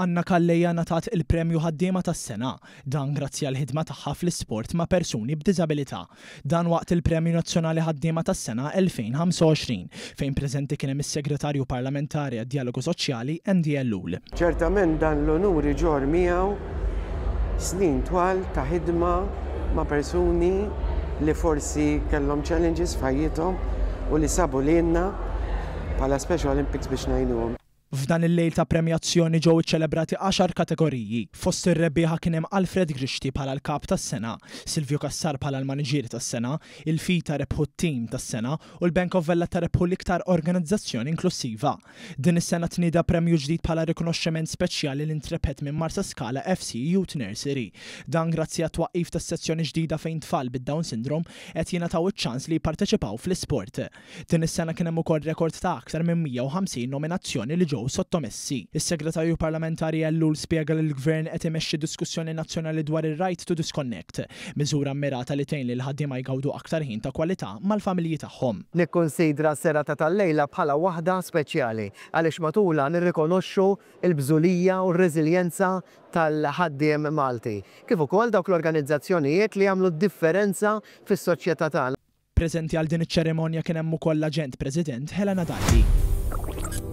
Anna Calleja ngħatat il-Premju Ħaddiema tas-Sena, dan grazzi għall-ħidma tagħha fl-isport ma' persuni b'diżabilità. Dan waqt il-Premju Nazzjonali Ħaddiema tas-Sena 2025, fejn preżenti kien hemm is-Segretarju Parlamentari għad-Djalogu Soċjali Andy Ellul. Ċertament dan l-unur iġorr miegħu snin twal ta' ħidma ma' persuni li forsi kellhom challenges f'ħajjithom u li sabu lilna bħala Special Olympics biex ngħinuhom. F'dan il-lejl ta' premjazzjoni ġew iċċelebrati għaxar kategoriji. Fost ir-rebbieħa kien hemm Alfred Grixti bħala l-Kap tas-Sena, Silvio Cassar bħala l-Maniġier tas-Sena, il-FITA rebħu t-Tim tas-Sena u l-Bank of Valletta rebħu l-Iktar Organizzazzjoni Inklussiva. Din is-sena tnieda premju ġdid bħala rikonoxximent speċjali li ntrebħet minn Marsaskala FC Youth Nursery. Dan grazzi għat-twaqqif ta' sezzjoni ġdida fejn tfal bid-Down Syndrome qed jingħataw iċ-ċans li jipparteċipaw fl-isport. Din is-sena kien hemm ukoll rekord ta' aktar minn 150 nominazzjoni li ġew sottomessi. Is-Segretarju Parlamentari Ellul spjega li l-Gvern qed imexxi diskussjoni nazzjonali dwar ir-right to disconnect, miżura mmirata li tgħin lill-ħaddiema jgawdu aktar ħin ta' kwalità mal-familji tagħhom. Nikkunsidra s-serata tal-lejla bħala waħda speċjali għaliex matulha nirrikonoxxu l-bżulija u r-reżiljenza tal-ħaddiem Malti, kif ukoll dawk l-organizzazzjonijiet li jagħmlu d-differenza fis-soċjetà tagħna. Preżenti għal din iċ-ċerimonja kien hemm ukoll l-Aġent President Helena Dalli.